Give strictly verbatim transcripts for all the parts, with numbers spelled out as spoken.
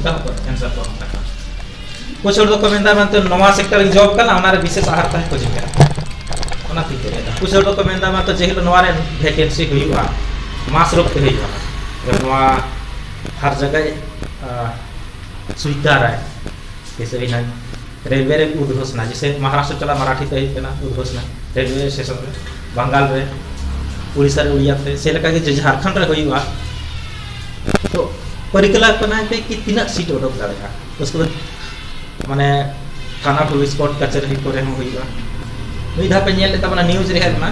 ᱠᱟᱱᱟ ᱠᱚ, answer ᱠᱚ ᱮᱢ ᱠᱟᱱᱟ᱾ ᱠᱩᱪ ᱦᱚᱲ ᱫᱚᱠᱚ ᱢᱮᱱᱫᱟ ᱢᱮᱱᱛᱮ ᱱᱚᱣᱟ sector ᱨᱮᱧ job ᱠᱟᱱᱟ, ᱚᱱᱟᱨᱮ ᱵᱤᱥᱮᱥ ᱟᱦᱟᱨ ᱛᱟᱦᱮᱸ ᱠᱚ ᱡᱤᱢ ᱠᱟᱱᱟ, ᱚᱱᱟ ᱛᱤᱧ ᱞᱟᱹᱭᱫᱟ᱾ ᱠᱩᱪ ᱦᱚᱲ ᱫᱚᱠᱚ ᱢᱮᱱᱫᱟ ᱢᱮᱱᱛᱮ ᱡᱮ ᱦᱤᱞᱳᱜ ᱱᱚᱣᱟ ᱨᱮ vacancy ᱦᱩᱭᱩᱜᱼᱟ, mass ᱨᱩᱯ ᱛᱮ ᱦᱩᱭᱩᱜᱼᱟ, ᱡᱮ ᱱᱚᱣᱟ ᱦᱟᱨ ᱡᱟᱭᱜᱟ, ᱟ, ᱥᱩᱵᱤᱫᱷᱟ ᱨᱮ, ᱡᱮᱭᱥᱮ ᱦᱩᱭᱱᱟ ᱨᱮᱞᱣᱮ ᱨᱮ ᱩᱫᱷᱳᱥᱱᱟ, ᱡᱮᱭᱥᱮ ᱢᱚᱦᱟᱨᱟᱥᱴᱨᱚ ᱪᱟᱞᱟᱜ ᱢᱟᱨᱟᱴᱷᱤ ᱛᱮ ᱦᱩᱭᱩᱜ ᱠᱟᱱᱟ ᱩᱫᱷᱳᱥᱱᱟ ᱨᱮᱞᱣᱮ ᱥᱴᱮᱥᱚᱱ ᱨᱮ, ᱵᱟᱝᱜᱟᱞ ᱨᱮ, ᱩᱲᱤᱥᱥᱟ ᱨᱮ ᱩᱲᱤᱭᱟ ᱛᱮ, ᱥᱮ ᱞᱮᱠᱟ ᱜᱮ ᱡᱮ ᱡᱷᱟᱲᱠᱷᱚᱸᱰ ᱨᱮ ᱦᱩᱭᱩᱜᱼᱟ᱾ ᱛᱚ ᱯᱚᱨᱤᱠᱚᱞᱯᱚᱱᱟ ᱯᱮ ᱠᱤ ᱛᱤᱱᱟᱹᱜ ᱥᱤᱴ ᱚᱰᱚᱠ ᱫᱟᱲᱮᱭᱟᱜᱼᱟ, ᱩᱥᱠᱮ ᱵᱟᱫ ᱢᱟᱱᱮ ᱛᱷᱟᱱᱟ ᱯᱩᱞᱤᱥ ᱠᱳᱨᱴ ᱠᱟᱪᱷᱟᱨᱤ ᱠᱚᱨᱮ ᱦᱚᱸ ᱦᱩᱭᱩᱜᱼᱟ᱾ ᱢᱤᱫ ᱫᱷᱟᱣ ᱯᱮ ᱧᱮᱞ ᱞᱮᱫ ᱛᱟᱵᱚᱱᱟ news ᱨᱮ ᱦᱮᱡ ᱞᱮᱱᱟ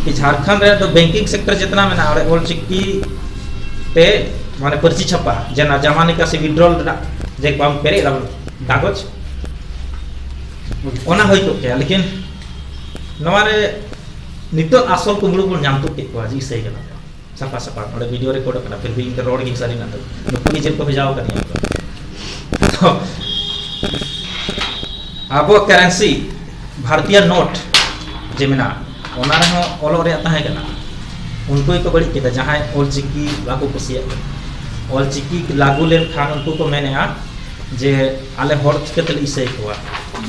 ᱠᱤ ᱡᱷᱟᱲᱠᱷᱚᱸᱰ ᱨᱮ ᱫᱚ banking sector ᱡᱮᱛᱱᱟ ᱢᱮᱱᱟᱜᱼᱟ, ᱚᱸᱰᱮ ᱚᱞ ᱪᱤᱠᱤ ᱛᱮ ᱢᱟᱱᱮ ᱯᱟᱹᱨᱥᱤ ᱪᱷᱟᱯᱟ ᱡᱮ ᱱᱟ ᱡᱟᱢᱟ ᱱᱤᱠᱟᱥᱤ withdrawal ᱨᱮᱱᱟᱜ ᱡᱮ ᱵᱟᱢ ᱯᱮᱨᱮᱡ ᱮᱫᱟ ᱠᱟᱜᱚᱡᱽ, ᱚᱱᱟ ᱦᱩᱭ ᱠᱚᱜ ᱠᱮᱭᱟ, ᱞᱮᱠᱤᱱ ᱱᱚᱣᱟ ᱨᱮ ᱱᱤᱛᱚᱜ ᱟᱥᱚᱞ ᱠᱩᱢᱵᱽᱲᱩ ᱵᱚᱱ ᱧᱟᱢ ᱛᱩᱫ ᱠᱮᱫ ᱠᱚᱣᱟ ᱡᱮ ᱤᱥᱟᱹᱭ ᱠᱟᱱᱟ ᱠᱚ᱾ ᱥᱟᱯᱷᱟ ᱥᱟᱯᱷᱟ ᱚᱸᱰᱮ video recordᱚᱜ ᱠᱟᱱᱟ, ᱯᱷᱤᱨ ᱵᱷᱤ ᱤᱧ ᱫᱚ ᱨᱚᱲ ᱜᱤᱧ ᱥᱟᱹᱨᱤᱱᱟᱜ ᱫᱚ᱾ ᱱᱩᱠᱩ ᱜᱮ ᱡᱮᱞ ᱠᱚ ᱵᱷᱮᱡᱟᱣ ᱠᱟᱫᱤᱧᱟ ᱠᱚ᱾ ᱛᱚ ᱟᱵᱚ currency ᱵᱷᱟᱨᱚᱛᱤᱭᱚ note ᱡᱮ ᱢᱮᱱᱟᱜᱼᱟ, ᱚᱱᱟ ᱨᱮᱦᱚᱸ ᱚᱞᱚᱜ ᱨᱮᱭᱟᱜ ᱛᱟᱦᱮᱸ ᱠᱟᱱᱟ᱾ ᱩᱱᱠᱩ ᱜᱮᱠᱚ ᱵᱟᱹᱲᱤᱡ ᱠᱮᱫᱟ, ᱡᱟᱦᱟᱸᱭ ᱚᱞ ᱪᱤᱠᱤ ᱵᱟᱠᱚ ᱠᱩᱥᱤᱭᱟᱜ ᱠᱟᱱᱟ᱾ ᱚᱞ ᱪᱤᱠᱤ ᱞᱟᱹᱜᱩ ᱞᱮᱱᱠᱷᱟᱱ ᱩᱱᱠᱩ ᱠᱚ ᱢᱮᱱᱮᱜᱼᱟ ᱡᱮ ᱟᱞᱮ ᱦᱚᱲ ᱪᱤᱠᱟᱹ ᱛᱮᱞᱮ ᱤᱥᱟᱹᱭ ᱠᱚᱣᱟ?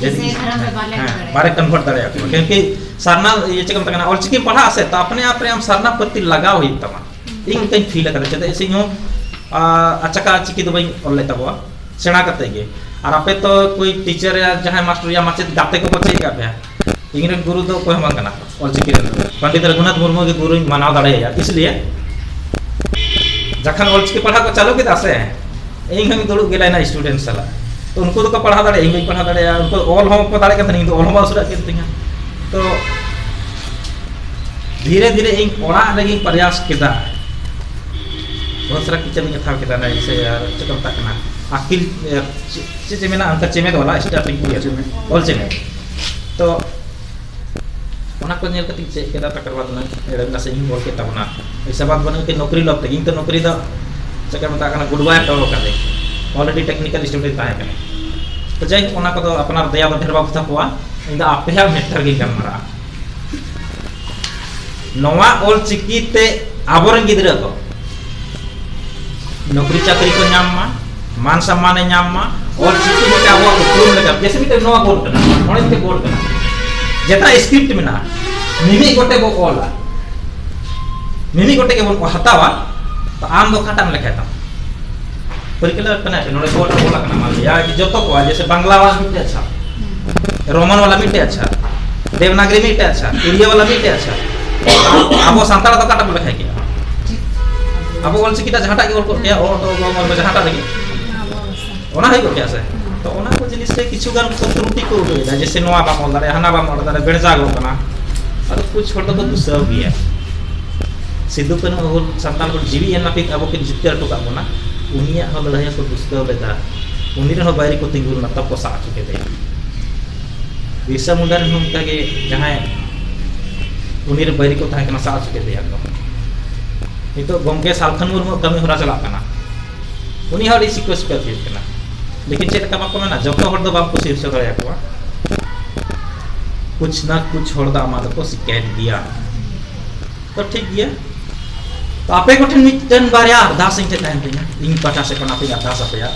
ᱡᱮ ᱤᱥᱟᱹᱭ ᱫᱷᱚᱨᱚᱢ ᱨᱮ ᱵᱟᱞᱮ ᱦᱮᱸ, ᱠᱚᱨᱮ᱾ ᱵᱟᱞᱮ convert ᱫᱟᱲᱮᱭᱟᱠᱚᱣᱟ, ᱠᱤᱭᱩᱸᱠᱤ ᱥᱟᱨᱱᱟ, ᱤᱭᱟᱹ, ᱪᱮᱫ ᱠᱚ ᱢᱮᱛᱟᱜ ᱠᱟᱱᱟ, ᱚᱞ ᱪᱤᱠᱤᱢ ᱯᱟᱲᱦᱟᱜᱼᱟ ᱥᱮ, ᱛᱚ ᱟᱯᱱᱮ ᱟᱯ ᱨᱮ ᱟᱢ ᱥᱟᱨᱱᱟ ᱯᱟᱹᱛᱤ ᱞᱟᱜᱟᱣ ᱦᱩᱭᱩᱜ ᱛᱟᱢᱟ᱾ ᱤᱧ ᱚᱱᱠᱟᱧ feel ᱟᱠᱟᱫᱟ, ᱪᱮᱫᱟᱜ ᱥᱮ ᱤᱧ ᱦᱚᱸ, ᱟ, ᱟᱪᱟᱠᱟ ᱪᱤᱠᱤ ᱫᱚ ᱵᱟᱹᱧ ᱚᱞ ᱞᱮᱫ ᱛᱟᱠᱚᱣᱟ, ᱥᱮᱬᱟ ᱠᱟᱛᱮ ᱜᱮ᱾ ᱟᱨ ᱟᱯᱮ ᱛᱚ ᱠᱚᱭ teacher ᱭᱟ ᱡᱟᱦᱟᱸᱭ ᱢᱟᱥᱴᱟᱨ ᱭᱟ ᱢᱟᱪᱮᱫ ᱜᱟᱛᱮ ᱠᱚᱠᱚ ᱪᱮᱫ ᱟᱠᱟᱫ ᱯᱮᱭᱟ, ᱤᱧ ᱨᱮᱱ ᱜᱩᱨᱩ ᱫᱚ ᱚᱠᱚᱭ ᱦᱚᱸ ᱵᱟᱝ ᱠᱟᱱᱟ ᱚᱞ ᱪᱤᱠᱤ ᱨᱮᱱ ᱫᱚ᱾ ᱯᱚᱱᱰᱤᱛ ᱨᱚᱜᱷᱩᱱᱟᱛᱷ ᱢᱩᱨᱢᱩ ᱜᱮ ᱜᱩᱨᱩᱧ ᱢᱟᱱᱟᱣ ᱫᱟᱲᱮᱭᱟᱭᱟ, ᱤᱥᱞᱤᱭᱮ ᱡᱚᱠᱷᱚᱱ ᱚᱞ ᱪᱤᱠᱤ ᱯᱟᱲᱦᱟᱣ ᱠᱚ ᱪᱟᱹᱞᱩ ᱠᱮᱫᱟ ᱥᱮ, ᱤᱧ ᱦᱚᱸᱧ ᱫᱩᱲᱩᱵ ᱜᱮᱞᱟᱭᱮᱱᱟ student ᱥᱟᱞᱟᱜ᱾ ᱛᱚ ᱩᱱᱠᱩ ᱫᱚᱠᱚ ᱯᱟᱲᱦᱟᱣ ᱫᱟᱲᱮᱭᱟᱜᱼᱟ, ᱤᱧ ᱵᱟᱹᱧ ᱯᱟᱲᱦᱟᱣ ᱫᱟᱲᱮᱭᱟᱜᱼᱟ᱾ ᱩᱱᱠᱩ ᱚᱞ ᱦᱚᱸ ᱵᱟᱠᱚ ᱫᱟᱲᱮᱭᱟᱜ ᱠᱟᱱ ᱛᱟᱦᱮᱱᱟ, ᱤᱧ ᱫᱚ ᱚᱞ ᱦᱚᱸ ᱵᱟᱝ ᱩᱥᱟᱹᱨᱟᱜ ᱠᱟᱱ ᱛᱤᱧᱟ᱾ ᱛᱚ ᱫᱷᱤᱨᱮ ᱫᱷᱤᱨᱮ ᱤᱧ ᱚᱲᱟᱜ ᱨᱮᱜᱮᱧ ᱯᱨᱚᱭᱟᱥ ᱠᱮᱫᱟ, ᱵᱚᱦᱩᱛ ᱥᱟᱨᱟ ᱠᱤᱪᱟᱹᱵ ᱤᱧ ᱦᱟᱛᱟᱣ ᱠᱮᱫᱟ, ᱱᱟ ᱤᱥᱮ ᱟᱨ ᱪᱮᱫ ᱠᱚ ᱢᱮᱛᱟᱜ ᱠᱟᱱᱟ, ᱟᱹᱠᱤᱞ, ᱮ, ᱪᱮᱫ, ᱪᱮᱫ ᱪᱮ ᱢᱮᱱᱟᱜᱼᱟ ᱚᱱᱠᱟ ᱪᱮᱢᱮᱫ ᱵᱟᱞᱟ, starting ᱠᱚ ᱪᱮᱢᱮᱫ᱾ ᱚᱞ ᱪᱮᱢᱮᱫ᱾ ᱛᱚ ᱚᱱᱟ ᱠᱚ ᱧᱮᱞ ᱠᱟᱛᱮᱧ ᱪᱮᱫ ᱠᱮᱫᱟ, ᱛᱟᱠᱟᱨ ᱵᱟᱫ ᱱᱟᱜ ᱮᱲᱮ ᱱᱟᱥᱮ ᱤᱧ ᱚᱞ ᱠᱮᱫ ᱛᱟᱵᱚᱱᱟ᱾ ᱤᱥᱟᱹ ᱵᱟᱫ ᱵᱟᱹᱱᱩᱜ ᱠᱤ ᱱᱚᱠᱨᱤ ᱞᱚᱵ ᱛᱮ, ᱤᱧ ᱛᱚ ᱱᱚᱠᱨᱤ ᱫᱚ ᱪᱮᱫ ᱠᱚ ᱢᱮᱛᱟᱜ ᱠᱟᱱᱟ, good bye ᱦᱚᱴᱚ ᱟᱠᱟᱫᱟᱹᱧ᱾ Already technical student ᱛᱟᱦᱮᱸ ᱠᱟᱱᱟ᱾ ᱛᱚ ᱡᱟᱭᱦᱳᱠ, ᱚᱱᱟ ᱠᱚᱫᱚ ᱟᱯᱱᱟᱨ ᱫᱮᱭᱟ ᱫᱚ ᱰᱷᱮᱨ ᱵᱟᱵᱚ ᱛᱷᱟᱯᱚᱜᱼᱟ᱾ ᱤᱧ ᱫᱚ ᱟᱯᱮᱭᱟᱜ matter ᱜᱤᱧ ᱜᱟᱞᱢᱟᱨᱟᱜᱼᱟ᱾ ᱱᱚᱣᱟ ᱚᱞ ᱪᱤᱠᱤ ᱛᱮ ᱟᱵᱚᱨᱮᱱ ᱜᱤᱫᱽᱨᱟᱹ ᱠᱚ ᱱᱚᱠᱨᱤ ᱪᱟᱹᱠᱨᱤ ᱠᱚ ᱧᱟᱢ ᱢᱟ, ᱢᱟᱱ ᱥᱚᱢᱢᱟᱱᱮ ᱧᱟᱢ ᱢᱟ᱾ ᱚᱞ ᱪᱤᱠᱤ ᱢᱤᱫᱴᱮᱱ ᱟᱵᱚᱣᱟᱜ ᱩᱯᱨᱩᱢ ᱞᱮᱠᱟ, ᱡᱮᱭᱥᱮ ᱢᱤᱫᱴᱮᱱ ᱱᱚᱣᱟ ᱵᱳᱨᱰ ᱠᱟᱱᱟ, ᱱᱚᱰᱮ ᱢᱤᱫᱴᱮᱱ ᱵᱳᱨᱰ ᱠᱟᱱᱟ, ᱡᱮᱴᱟ ᱥᱠᱨᱤᱯᱴ ᱢᱮᱱᱟᱜᱼᱟ, ᱢᱤᱢᱤᱫ ᱜᱚᱴᱮᱡ ᱵᱚ ᱚᱞᱟ, ᱢᱤᱢᱤᱫ ᱜᱚᱴᱮᱡ ᱜᱮᱵᱚᱱ ᱦᱟᱛᱟᱣᱟ, ᱛᱚ ᱟᱢ ᱫᱚ ᱚᱠᱟᱴᱟᱜ ᱮᱢ ᱞᱮᱠᱷᱟᱭ ᱛᱟᱢ? ᱯᱟᱹᱨᱤᱠᱟᱹᱞᱟᱹ ᱠᱟᱱᱟ ᱱᱚᱰᱮ ᱵᱳᱨᱰ ᱚᱞ ᱟᱠᱟᱱᱟ, ᱢᱟᱱ ᱞᱤᱭᱟ ᱡᱚᱛᱚ ᱠᱚᱣᱟᱜ, ᱡᱮᱭᱥᱮ ᱵᱟᱝᱞᱟ ᱣᱟᱜ ᱢᱤᱫᱴᱮᱡ ᱟᱪᱪᱷᱟ, ᱨᱳᱢᱟᱱ ᱣᱟᱞᱟ ᱢᱤᱫᱴᱮᱡ ᱟᱪᱪᱷᱟ, ᱫᱮᱵᱽᱱᱟᱜᱽᱨᱤ ᱢᱤᱫᱴᱮᱡ ᱟᱪᱪᱷᱟ, ᱩᱲᱤᱭᱟ ᱣᱟᱞᱟ ᱢᱤᱫᱴᱮᱡ ᱟᱪᱪᱷᱟ᱾ ᱟᱵᱚ ᱥᱟᱱᱛᱟᱲ ᱫᱚ ᱚᱠᱟᱴᱟᱜ ᱵᱚ ᱞᱮᱠᱷᱟᱭ ᱠᱮᱭᱟ? ᱟᱵᱚ ᱚᱞ ᱪᱤᱠᱤ ᱴᱟᱜ ᱡᱟᱦᱟᱸᱴᱟᱜ ᱜᱮ ᱚᱞ ᱠᱚᱜ ᱠᱮᱭᱟ, ᱚ ᱛᱚ ᱜᱚ ᱢᱚᱨ ᱡᱟᱦᱟᱸᱴᱟᱜ ᱨᱮᱜᱮ, ᱚᱱᱟ ᱦᱩᱭ ᱠᱚᱜ ᱠᱮᱭᱟ ᱥᱮ? ᱛᱚ ᱚᱱᱟ ᱠᱚ ᱡᱤᱱᱤᱥ ᱨᱮ ᱠᱤᱪᱷᱩ ᱜᱟᱱ ᱠᱚ ᱛᱨᱩᱴᱤ ᱠᱚ ᱩᱫᱩᱜ ᱮᱫᱟ, ᱡᱮᱭᱥᱮ ᱱᱚᱣᱟ ᱵᱟᱢ ᱚᱞ ᱫᱟᱲᱮᱭᱟᱜᱼᱟ, ᱦᱟᱱᱟ ᱵᱟᱢ ᱚᱞ ᱫᱟᱲᱮᱭᱟᱜᱼᱟ, ᱵᱮᱲᱡᱟᱜᱚᱜ ᱠᱟᱱᱟ᱾ ᱟᱫᱚ ᱠᱩᱪ ᱦᱚᱲ ᱫᱚᱠᱚ ᱫᱩᱥᱟᱹᱣ ᱜᱮᱭᱟ᱾ ᱥᱤᱫᱩ ᱠᱟᱹᱱᱦᱩ ᱦᱩᱞ ᱥᱟᱱᱛᱟᱲ ᱠᱚ ᱡᱤᱣᱤ ᱮᱢ ᱱᱟᱹᱯᱤᱛ ᱟᱵᱚ ᱠᱤᱱ ᱡᱤᱛᱠᱟᱹᱨ ᱦᱚᱴᱚ ᱠᱟᱜ ᱵᱚᱱᱟ, ᱩᱱᱤᱭᱟᱜ ᱦᱚᱸ ᱞᱟᱹᱲᱦᱟᱹᱭ ᱦᱚᱸᱠᱚ ᱫᱩᱥᱠᱟᱹᱣ ᱞᱮᱫᱟ᱾ ᱩᱱᱤ ᱨᱮᱦᱚᱸ ᱵᱟᱹᱭᱨᱤ ᱠᱚ ᱛᱤᱸᱜᱩ ᱞᱮᱱᱟ, ᱛᱚᱵᱮ ᱠᱚ ᱥᱟᱵ ᱦᱚᱪᱚ ᱠᱮᱫᱮᱭᱟ᱾ ᱵᱤᱨᱥᱟ ᱢᱩᱱᱰᱟ ᱨᱮᱱ ᱦᱚᱸ ᱚᱱᱠᱟᱜᱮ ᱡᱟᱦᱟᱸᱭ ᱩᱱᱤ ᱨᱮᱱ ᱵᱟᱹᱭᱨᱤ ᱠᱚ ᱛᱟᱦᱮᱸ ᱠᱟᱱᱟ, ᱥᱟᱵ ᱦᱚᱪᱚ ᱠᱮᱫᱮᱭᱟ ᱠᱚ᱾ ᱱᱤᱛᱚᱜ ᱜᱚᱢᱠᱮ ᱥᱟᱞᱠᱷᱟᱱ ᱢᱩᱨᱢᱩᱣᱟᱜ ᱠᱟᱹᱢᱤ ᱦᱚᱨᱟ ᱪᱟᱞᱟᱜ ᱠᱟᱱᱟ, ᱩᱱᱤ ᱦᱚᱸ ᱟᱹᱰᱤ ᱥᱤᱠᱟᱹ ᱥᱤᱠᱟᱹ ᱦᱩᱭᱩᱜ ᱠᱟᱱᱟ᱾ ᱞᱮᱠᱤᱱ ᱪᱮᱫ ᱞᱮᱠᱟ ᱵᱟᱠᱚ ᱢᱮᱱᱟ, ᱡᱚᱛᱚ ᱦᱚᱲ ᱫᱚ ᱵᱟᱢ ᱠᱩᱥᱤ ᱦᱚᱪᱚ ᱫᱟᱲᱮᱭᱟᱠᱚᱣᱟ, ᱠᱩᱪ ᱱᱟ ᱠᱩᱪ ᱦᱚᱲ ᱫᱚ ᱟᱢᱟᱜ ᱫᱚᱠᱚ ᱥᱤᱠᱟᱭᱮᱛ ᱜᱮᱭᱟ᱾ ᱛᱚ ᱴᱷᱤᱠ ᱜᱮᱭᱟ, ᱛᱚ ᱟᱯᱮ ᱠᱚᱴᱷᱮᱱ ᱢᱤᱫᱴᱮᱱ ᱵᱟᱨᱭᱟ ᱟᱨᱫᱟᱥ ᱤᱧ ᱴᱷᱮᱱ ᱛᱟᱦᱮᱱ ᱛᱤᱧᱟ, ᱤᱧ ᱯᱟᱦᱴᱟ ᱥᱮᱫ ᱠᱷᱚᱱ ᱟᱯᱮᱧ ᱟᱨᱫᱟᱥ ᱟᱯᱮᱭᱟ᱾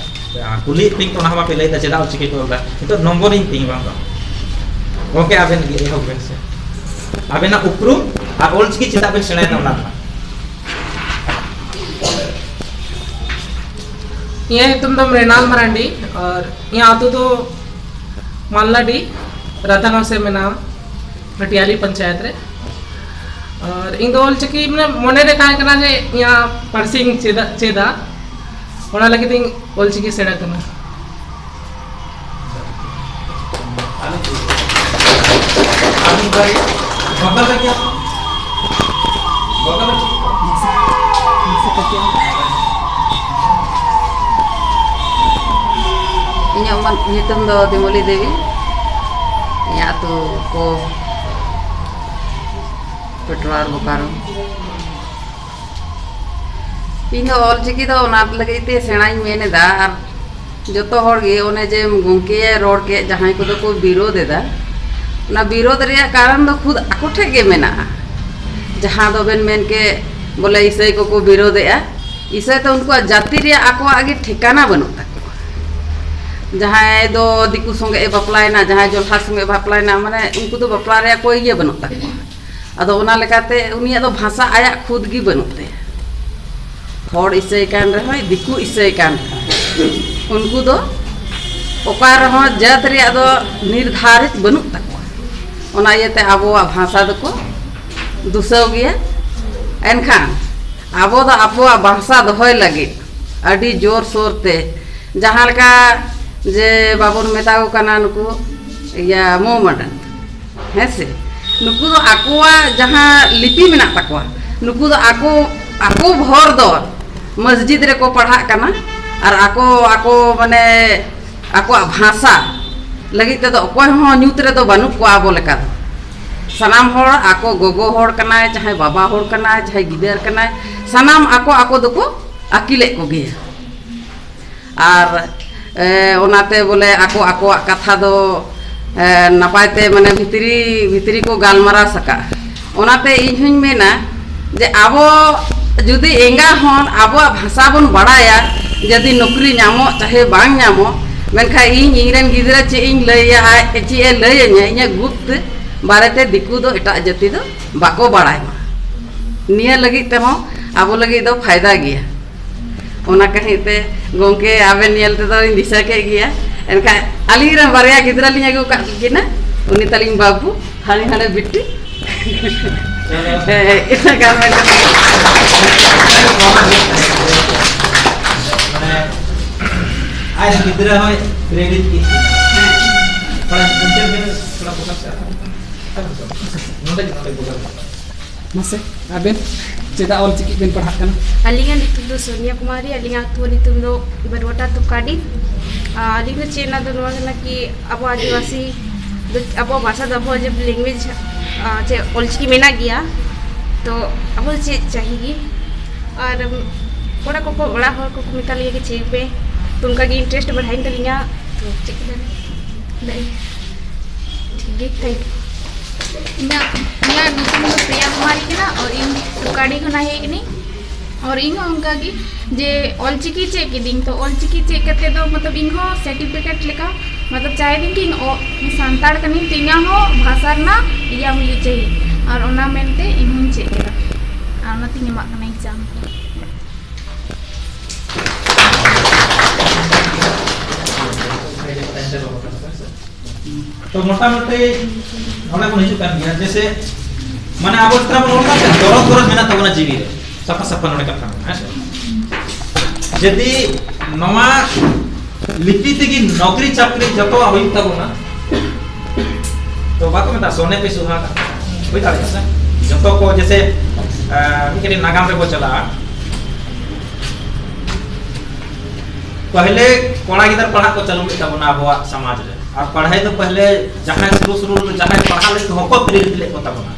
ᱟᱨ ᱠᱩᱞᱤᱭᱮᱫ ᱯᱮᱭᱟᱧ ᱛᱚ, ᱚᱱᱟ ᱦᱚᱸ ᱵᱟᱯᱮ ᱞᱟᱹᱭᱫᱟ, ᱪᱮᱫᱟᱜ ᱚᱞᱪᱤᱠᱤ ᱠᱚ ᱚᱞᱫᱟ? ᱱᱤᱛᱚᱜ ᱱᱚᱢᱵᱚᱨᱤᱧ ᱯᱮ ᱵᱟᱝ ᱫᱚ᱾ ᱜᱚᱢᱠᱮ, ᱟᱵᱮᱱ ᱜᱮ ᱮᱦᱚᱵ ᱵᱮᱱ ᱥᱮ, ᱟᱵᱮᱱᱟᱜ ᱩᱯᱨᱩᱢ ᱟᱨ ᱚᱞᱪᱤᱠᱤ ᱪᱮᱫᱟᱜ ᱵᱮᱱ ᱥᱮᱬᱟᱭᱮᱫᱟ, ᱚᱱᱟ ᱨᱮᱱᱟᱜ᱾ ᱤᱧᱟᱹᱜ ᱧᱩᱛᱩᱢ ᱫᱚ ᱢᱨᱤᱱᱟᱞ ᱢᱟᱨᱟᱱᱰᱤ ᱟᱨ ᱤᱧᱟᱹᱜ ᱟᱹᱛᱩ ᱫᱚ ᱢᱟᱞᱞᱟᱰᱤ, ᱨᱟᱫᱷᱟᱱᱚᱥ ᱨᱮ ᱢᱮᱱᱟᱜᱼᱟ, ᱵᱷᱟᱴᱤᱭᱟᱞᱤ ᱯᱚᱧᱪᱟᱭᱮᱛ ᱨᱮ᱾ ᱟᱨ ᱤᱧ ᱫᱚ ᱚᱞᱪᱤᱠᱤ ᱢᱟᱱᱮ ᱢᱚᱱᱮ ᱨᱮ ᱛᱟᱦᱮᱸ ᱠᱟᱱᱟ ᱡᱮ ᱤᱧᱟᱹᱜ ᱯᱟᱹᱨᱥᱤᱧ ᱪᱮᱫᱟ, ᱪᱮᱫᱟ, ᱚᱱᱟ ᱞᱟᱹᱜᱤᱫ ᱤᱧ ᱚᱞᱪᱤᱠᱤ ᱥᱮᱬᱟ ᱠᱟᱱᱟ᱾ ᱤᱧᱟᱹᱜ ᱢᱚᱱ-, ᱧᱩᱛᱩᱢ ᱫᱚ ᱫᱤᱢᱚᱞᱤ ᱫᱮᱵᱤ᱾ ᱤᱧᱟᱹᱜ ᱟᱹᱛᱩ ᱠᱚ ᱯᱮᱴᱨᱳᱞ ᱵᱳᱠᱟᱨᱳ᱾ ᱤᱧ ᱫᱚ ᱚᱞᱪᱤᱠᱤ ᱫᱚ ᱚᱱᱟ ᱞᱟᱹᱜᱤᱫ ᱛᱮ ᱥᱮᱬᱟᱧ ᱢᱮᱱ ᱮᱫᱟ, ᱟᱨ ᱡᱚᱛᱚ ᱦᱚᱲ ᱜᱮ ᱚᱱᱮ ᱡᱮ ᱜᱚᱢᱠᱮ ᱨᱚᱲ ᱠᱮᱫ, ᱡᱟᱦᱟᱸᱭ ᱠᱚᱫᱚ ᱠᱚ ᱵᱤᱨᱳᱫ ᱮᱫᱟ, ᱚᱱᱟ ᱵᱤᱨᱳᱫ ᱨᱮᱭᱟᱜ ᱠᱟᱨᱚᱱ ᱫᱚ ᱠᱷᱩᱫ ᱟᱠᱚ ᱴᱷᱮᱱ ᱜᱮ ᱢᱮᱱᱟᱜᱼᱟ᱾ ᱡᱟᱦᱟᱸ ᱫᱚᱵᱮᱱ ᱢᱮᱱ ᱠᱮᱫ ᱵᱚᱞᱮ ᱤᱥᱟᱹᱭ ᱠᱚᱠᱚ ᱵᱤᱨᱳᱫ ᱮᱫᱼᱟ, ᱤᱥᱟᱹᱭ ᱛᱮ ᱩᱱᱠᱩᱣᱟᱜ ᱡᱟᱹᱛᱤ ᱨᱮᱭᱟᱜ ᱟᱠᱚᱣᱟᱜ ᱜᱮ ᱴᱷᱤᱠᱟᱱᱟ ᱵᱟᱹᱱᱩᱜ ᱛᱟᱠᱚᱣᱟ᱾ ᱡᱟᱦᱟᱸᱭ ᱫᱚ ᱫᱤᱠᱩ ᱥᱚᱸᱜᱮ ᱮ ᱵᱟᱯᱞᱟᱭᱮᱱᱟ, ᱡᱟᱦᱟᱸᱭ ᱡᱚᱞᱦᱟ ᱥᱚᱸᱜᱮ ᱮ ᱵᱟᱯᱞᱟᱭᱮᱱᱟ, ᱢᱟᱱᱮ ᱩᱱᱠᱩ ᱫᱚ ᱵᱟᱯᱞᱟ ᱨᱮᱭᱟᱜ ᱠᱚᱭ ᱤᱭᱟᱹ ᱵᱟᱹᱱᱩᱜ ᱛᱟᱠᱚᱣᱟ᱾ ᱟᱫᱚ ᱚᱱᱟ ᱞᱮᱠᱟᱛᱮ ᱩᱱᱤᱭᱟᱜ ᱫᱚ ᱵᱷᱟᱥᱟ ᱟᱭᱟᱜ ᱠᱷᱩᱫ ᱜᱮ ᱵᱟᱹᱱᱩᱜ ᱛᱟᱭᱟ᱾ ᱦᱚᱲ ᱤᱥᱟᱹᱭ ᱠᱟᱱ ᱨᱮᱦᱚᱸᱭ, ᱫᱤᱠᱩ ᱤᱥᱟᱹᱭ ᱠᱟᱱ ᱨᱮᱦᱚᱸ, ᱩᱱᱠᱩ ᱫᱚ ᱚᱠᱟ ᱨᱮᱦᱚᱸ ᱡᱟᱹᱛ ᱨᱮᱭᱟᱜ ᱫᱚ ᱱᱤᱨᱫᱷᱟᱨᱤᱛ ᱵᱟᱹᱱᱩᱜ ᱛᱟᱠᱚᱣᱟ᱾ ᱚᱱᱟ ᱤᱭᱟᱹᱛᱮ ᱟᱵᱚᱣᱟᱜ ᱵᱷᱟᱥᱟ ᱫᱚᱠᱚ ᱫᱩᱥᱟᱹᱣ ᱜᱮᱭᱟ᱾ ᱮᱱᱠᱷᱟᱱ ᱟᱵᱚ ᱫᱚ ᱟᱵᱚᱣᱟᱜ ᱵᱷᱟᱥᱟ ᱫᱚᱦᱚᱭ ᱞᱟᱹᱜᱤᱫ ᱟᱹᱰᱤ ᱡᱳᱨ ᱥᱳᱨ ᱛᱮ, ᱡᱟᱦᱟᱸ ᱞᱮᱠᱟ ᱡᱮ ᱵᱟᱵᱚᱱ ᱢᱮᱛᱟ ᱠᱚ ᱠᱟᱱᱟ ᱱᱩᱠᱩ ᱤᱭᱟᱹ ᱢᱳᱢᱟᱰᱟᱱ, ᱦᱮᱸ ᱥᱮ? ᱱᱩᱠᱩ ᱫᱚ ᱟᱠᱚᱣᱟᱜ ᱡᱟᱦᱟᱸ ᱞᱤᱯᱤ ᱢᱮᱱᱟᱜ ᱛᱟᱠᱚᱣᱟ, ᱱᱩᱠᱩ ᱫᱚ ᱟᱠᱚ, ᱟᱠᱚ ᱵᱷᱚᱨ ᱫᱚ ᱢᱚᱥᱡᱤᱫ ᱨᱮᱠᱚ ᱯᱟᱲᱦᱟᱜ ᱠᱟᱱᱟ, ᱟᱨ ᱟᱠᱚ, ᱟᱠᱚ ᱢᱟᱱᱮ ᱟᱠᱚᱣᱟᱜ ᱵᱷᱟᱥᱟ ᱞᱟᱹᱜᱤᱫ ᱛᱮᱫᱚ ᱚᱠᱚᱭ ᱦᱚᱸ ᱧᱩᱛ ᱨᱮᱫᱚ ᱵᱟᱹᱱᱩᱜ ᱠᱚᱣᱟ ᱟᱵᱚ ᱞᱮᱠᱟ ᱫᱚ᱾ ᱥᱟᱱᱟᱢ ᱦᱚᱲ, ᱟᱠᱚ ᱜᱚᱜᱚ ᱦᱚᱲ ᱠᱟᱱᱟᱭ, ᱪᱟᱦᱮ ᱵᱟᱵᱟ ᱦᱚᱲ ᱠᱟᱱᱟᱭ, ᱪᱟᱦᱮ ᱜᱤᱫᱟᱹᱨ ᱠᱟᱱᱟᱭ, ᱥᱟᱱᱟᱢ ᱟᱠᱚ ᱟᱠᱚ ᱫᱚᱠᱚ ᱟᱹᱠᱤᱞᱮᱫ ᱠᱚᱜᱮᱭᱟ᱾ ᱟᱨ ᱮ, ᱚᱱᱟᱛᱮ ᱵᱚᱞᱮ ᱟᱠᱚ ᱟᱠᱚᱣᱟᱜ ᱠᱟᱛᱷᱟ ᱫᱚ ᱮ, ᱱᱟᱯᱟᱭ ᱛᱮ ᱢᱟᱱᱮ ᱵᱷᱤᱛᱨᱤ ᱵᱷᱤᱛᱨᱤ ᱠᱚ ᱜᱟᱞᱢᱟᱨᱟᱣ ᱥᱟᱠᱟᱜᱼᱟ᱾ ᱚᱱᱟᱛᱮ ᱤᱧ ᱦᱚᱧ ᱢᱮᱱᱟ ᱡᱮ ᱟᱵᱚ ᱡᱩᱫᱤ ᱮᱸᱜᱟ ᱦᱚᱱ ᱟᱵᱚᱣᱟᱜ ᱵᱷᱟᱥᱟ ᱵᱚᱱ ᱵᱟᱲᱟᱭᱟ, ᱡᱩᱫᱤ ᱱᱚᱠᱨᱤ ᱧᱟᱢᱚᱜ ᱪᱟᱦᱮ ᱵᱟᱝ ᱧᱟᱢᱚᱜ, ᱢᱮᱱᱠᱷᱟᱱ ᱤᱧ ᱤᱧᱨᱮᱱ ᱜᱤᱫᱽᱨᱟᱹ ᱪᱮᱫ ᱤᱧ ᱞᱟᱹᱭᱟ, ᱟᱡ ᱪᱮᱫ ᱮ ᱞᱟᱹᱭᱟᱹᱧᱟ, ᱤᱧᱟᱹᱜ ᱜᱩᱯᱛ ᱵᱟᱨᱮᱛᱮ ᱫᱤᱠᱩ ᱫᱚ ᱮᱴᱟᱜ ᱡᱟᱹᱛᱤ ᱫᱚ ᱵᱟᱠᱚ ᱵᱟᱲᱟᱭ ᱢᱟ᱾ ᱱᱤᱭᱟᱹ ᱞᱟᱹᱜᱤᱫ ᱛᱮᱦᱚᱸ ᱟᱵᱚ ᱞᱟᱹᱜᱤᱫ ᱫᱚ ᱯᱷᱟᱭᱫᱟ ᱜᱮᱭᱟ᱾ ᱚᱱᱟ ᱠᱟᱹᱦᱤ ᱛᱮ ᱜᱚᱢᱠᱮ ᱟᱵᱮᱱ ᱧᱮᱞ ᱛᱮᱫᱚ ᱞᱤᱧ ᱫᱤᱥᱟᱹ ᱠᱮᱫ ᱜᱮᱭᱟ᱾ ᱮᱱᱠᱷᱟᱱ ᱟᱹᱞᱤᱧ ᱨᱮᱱ ᱵᱟᱨᱭᱟ ᱜᱤᱫᱽᱨᱟᱹ ᱞᱤᱧ ᱟᱹᱜᱩ ᱟᱠᱟᱫ ᱠᱤᱱᱟ, ᱩᱱᱤ ᱛᱟᱹᱞᱤᱧ ᱵᱟᱹᱵᱩ, ᱦᱟᱹᱱᱤ ᱦᱟᱸᱰᱮ ᱵᱤᱴᱤ᱾ ᱦᱮᱸ, ᱤᱱᱟᱹ ᱜᱟᱱ ᱢᱮᱱ ᱠᱟᱛᱮ᱾ ᱢᱟᱱᱮ, ᱟᱡ ᱜᱤᱫᱽᱨᱟᱹ ᱦᱚᱸᱭ credit ᱠᱮᱫ ᱠᱤᱱᱟ᱾ ᱛᱷᱚᱲᱟ ᱱᱚᱛᱮ ᱵᱮᱱ, ᱛᱷᱚᱲᱟ focus ᱠᱟᱜ ᱠᱷᱟᱱ᱾ ᱱᱚᱰᱮ, ᱱᱚᱰᱮ focus ᱠᱟᱜ ᱠᱷᱟᱱ᱾ ᱢᱟᱥᱮ, ᱟᱵᱮᱱ ᱪᱮᱫᱟᱜ ᱚᱞᱪᱤᱠᱤ ᱵᱮᱱ ᱯᱟᱲᱦᱟᱜ ᱠᱟᱱᱟ? ᱟᱹᱞᱤᱧᱟᱜ ᱧᱩᱛᱩᱢ ᱫᱚ ᱥᱳᱱᱤᱭᱟ ᱠᱩᱢᱟᱨᱤ, ᱟᱹᱞᱤᱧᱟᱜ ᱟᱹᱛᱩ ᱧᱩᱛᱩᱢ ᱫᱚ ᱵᱟᱨᱣᱟᱴᱟ ᱛᱩᱠᱟᱰᱤ᱾ ᱟᱨ ᱟᱹᱞᱤᱧ ᱫᱚ ᱪᱮᱫ ᱨᱮᱱᱟᱜ ᱫᱚ ᱱᱚᱣᱟ ᱠᱟᱱᱟ ᱠᱤ ᱟᱵᱚ ᱟᱹᱫᱤᱵᱟᱹᱥᱤ ᱫᱚ ᱟᱵᱚᱣᱟᱜ ᱵᱷᱟᱥᱟ ᱫᱚ ᱟᱵᱚᱣᱟᱜ ᱡᱮ language, ᱟᱨ ᱪᱮᱫ ᱚᱞᱪᱤᱠᱤ ᱢᱮᱱᱟᱜ ᱜᱮᱭᱟ, ᱛᱚ ᱟᱵᱚ ᱫᱚ ᱪᱮᱫ ᱪᱟᱹᱦᱤ ᱜᱮ᱾ ᱟᱨ ᱚᱲᱟᱜ ᱠᱚᱠᱚ, ᱚᱲᱟᱜ ᱦᱚᱲ ᱠᱚᱠᱚ ᱢᱮᱛᱟ ᱞᱤᱧᱟ ᱠᱤ ᱪᱮᱫ ᱯᱮ, ᱛᱚ ᱚᱱᱠᱟ ᱜᱮ interest ᱵᱟᱲᱦᱟᱣᱮᱱ ᱛᱟᱹᱞᱤᱧᱟ, ᱛᱚ ᱪᱮᱫ ᱠᱮᱫᱟ ᱞᱤᱧ᱾ ᱴᱷᱤᱠ ᱜᱮ, thank you᱾ ᱤᱧᱟᱹᱜ, ᱤᱧᱟᱹᱜ ᱧᱩᱛᱩᱢ ᱫᱚ ᱯᱨᱤᱭᱟ ᱠᱩᱢᱟᱨᱤ ᱠᱟᱱᱟ, ᱟᱨ ᱤᱧ ᱛᱩᱠᱟᱰᱤ ᱠᱷᱚᱱᱟᱜ ᱦᱮᱡ ᱠᱟᱹᱱᱟᱹᱧ᱾ ᱟᱨ ᱤᱧ ᱦᱚᱸ ᱚᱱᱠᱟ ᱜᱮ, ᱡᱮ ᱚᱞᱪᱤᱠᱤ ᱪᱮᱫ ᱠᱤᱫᱤᱧ, ᱛᱚ ᱚᱞᱪᱤᱠᱤ ᱪᱮᱫ ᱠᱟᱛᱮ ᱫᱚ ᱢᱚᱛᱞᱚᱵ ᱤᱧ ᱦᱚᱸ ᱥᱟᱨᱴᱤᱯᱷᱤᱠᱮᱴ ᱞᱮᱠᱟ ᱢᱚᱛᱞᱚᱵ ᱪᱟᱭ ᱫᱤᱧ ᱠᱤ ᱤᱧ ᱚ-, ᱥᱟᱱᱛᱟᱲ ᱠᱟᱹᱱᱟᱹᱧ, ᱛᱚ ᱤᱧᱟᱹᱜ ᱦᱚᱸ ᱵᱷᱟᱥᱟ ᱨᱮᱱᱟᱜ ᱤᱭᱟᱹ ᱦᱩᱭᱩᱜ ᱪᱟᱹᱦᱤ᱾ ᱟᱨ ᱚᱱᱟ ᱢᱮᱱᱛᱮ ᱤᱧ ᱦᱚᱸᱧ ᱪᱮᱫ ᱠᱮᱫᱟ, ᱟᱨ ᱚᱱᱟᱛᱤᱧ ᱮᱢᱟᱜ ᱠᱟᱱᱟ ᱮᱠᱡᱟᱢ ᱠᱚ᱾ ᱛᱚ ᱢᱚᱴᱟᱢᱩᱴᱤ ᱱᱚᱰᱮ ᱵᱚᱱ ᱦᱤᱡᱩᱜ ᱠᱟᱱ ᱜᱮᱭᱟ, ᱡᱮᱥᱮ ᱢᱟᱱᱮ ᱟᱵᱚ ᱡᱟᱛᱨᱟ ᱵᱚᱱ ᱚᱞ ᱠᱟᱜ ᱥᱮ, ᱫᱚᱨᱚᱫ ᱫᱚᱨᱚᱫ ᱢᱮᱱᱟᱜ ᱛᱟᱵᱚᱱᱟ ᱡᱤᱣᱤ ᱨᱮ, ᱥᱟᱯᱷᱟ ᱥᱟᱯᱷᱟ ᱱᱚᱰᱮ ᱠᱟᱛᱷᱟ ᱢᱮᱱᱟᱜᱼᱟ, ᱦᱮᱸ ᱥᱮ? ᱡᱩᱫᱤ ᱱᱚᱣᱟ ᱞᱤᱯᱤ ᱛᱮᱜᱮ ᱱᱚᱠᱨᱤ ᱪᱟᱠᱨᱤ ᱡᱚᱛᱚᱣᱟᱜ ᱦᱩᱭᱩᱜ ᱛᱟᱵᱚᱱᱟ, ᱛᱚ ᱵᱟᱠᱚ ᱢᱮᱛᱟᱜᱼᱟ ᱥᱚᱱᱮ ᱯᱮ ᱥᱩᱦᱟᱜᱟ, ᱦᱩᱭ ᱫᱟᱲᱮᱭᱟᱜᱼᱟ ᱥᱮ? ᱡᱚᱛᱚ ᱠᱚ ᱡᱮᱥᱮ, ᱟᱸ, ᱢᱤᱫ ᱠᱟᱹᱴᱤᱡ ᱱᱟᱜᱟᱢ ᱨᱮᱵᱚ ᱪᱟᱞᱟᱜᱼᱟ, ᱯᱟᱦᱞᱮ ᱠᱚᱲᱟ ᱜᱤᱫᱟᱹᱨ ᱯᱟᱲᱦᱟᱜ ᱠᱚ ᱪᱟᱹᱞᱩ ᱞᱮᱫ ᱛᱟᱵᱚᱱᱟ ᱟᱵᱚᱣᱟᱜ ᱥᱚᱢᱟᱡᱽ ᱨᱮ, ᱟᱨ ᱯᱟᱲᱦᱟᱭ ᱫᱚ ᱯᱟᱦᱞᱮ ᱡᱟᱦᱟᱸᱭ ᱥᱩᱨᱩ ᱥᱩᱨᱩ ᱨᱮ ᱡᱟᱦᱟᱸᱭ ᱯᱟᱲᱦᱟᱜ ᱞᱟᱹᱜᱤᱫ ᱦᱚᱸᱠᱚ ᱯᱨᱮᱨᱤᱛ ᱞᱮᱫ ᱠᱚ ᱛᱟᱵᱚᱱᱟ᱾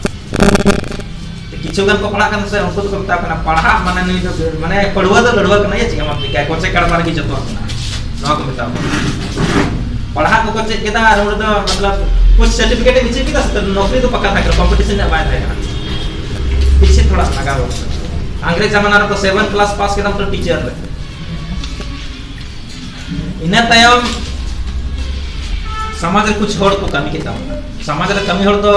ᱠᱤᱪᱷᱩ ᱜᱟᱱ ᱠᱚ ᱯᱟᱲᱦᱟᱜ ᱠᱟᱱᱟ ᱥᱮ, ᱩᱱᱠᱩ ᱫᱚᱠᱚ ᱢᱮᱛᱟ ᱠᱚ ᱠᱟᱱᱟ, "ᱯᱟᱲᱦᱟᱜ ᱢᱟᱱᱮ ᱱᱩᱭ ᱫᱚ, ᱢᱟᱱᱮ ᱯᱟᱹᱲᱣᱟᱹ ᱫᱚ ᱞᱟᱹᱲᱣᱟᱹ ᱠᱟᱱᱟ, ᱪᱮᱫ ᱦᱚᱸ ᱵᱟᱝ ᱪᱤᱠᱟᱹᱭᱟ, ᱠᱚᱪᱮ ᱠᱟᱲᱵᱟ ᱨᱮᱜᱮ ᱡᱚᱛᱚᱣᱟᱜ ᱢᱮᱱᱟᱜᱼᱟ", ᱱᱚᱣᱟ ᱠᱚ ᱢᱮᱛᱟ ᱠᱚ ᱠᱟᱱᱟ᱾ ᱯᱟᱲᱦᱟᱜ ᱠᱚᱠᱚ ᱪᱮᱫ ᱠᱮᱫᱟ, ᱟᱨ ᱚᱸᱰᱮ ᱫᱚ ᱢᱚᱛᱞᱚᱵ ᱠᱩᱪ ᱥᱟᱨᱴᱤᱯᱷᱤᱠᱮᱴ ᱮᱢ ᱤᱪᱷᱤ ᱠᱮᱫᱟ ᱥᱮ, ᱱᱚᱠᱨᱤ ᱫᱚ ᱯᱟᱠᱟ ᱛᱟᱦᱮᱸ ᱠᱟᱱᱟ, ᱠᱚᱢᱯᱤᱴᱤᱥᱚᱱ ᱨᱮᱭᱟᱜ ᱵᱟᱭ ᱛᱟᱦᱮᱸ ᱠᱟᱱᱟ᱾ ᱯᱤᱪᱷᱮ ᱛᱷᱚᱲᱟ ᱞᱟᱜᱟᱣ ᱦᱩᱭᱩᱜ ᱠᱟᱱᱟ᱾ ᱟᱝᱨᱮᱡᱽ ᱡᱟᱢᱟᱱᱟ ᱨᱮᱫᱚ ᱥᱮᱵᱷᱮᱱ ᱠᱞᱟᱥ ᱯᱟᱥ ᱠᱮᱫᱟᱢ ᱛᱚ ᱴᱤᱪᱟᱨ ᱨᱮ᱾ ᱤᱱᱟᱹ ᱛᱟᱭᱚᱢ ᱥᱚᱢᱟᱡᱽ ᱨᱮ ᱠᱩᱪ ᱦᱚᱲ ᱠᱚ ᱠᱟᱹᱢᱤ ᱠᱮᱫ ᱛᱟᱵᱚᱱᱟ᱾ ᱥᱚᱢᱟᱡᱽ ᱨᱮ ᱠᱟᱹᱢᱤ ᱦᱚᱲ ᱫᱚ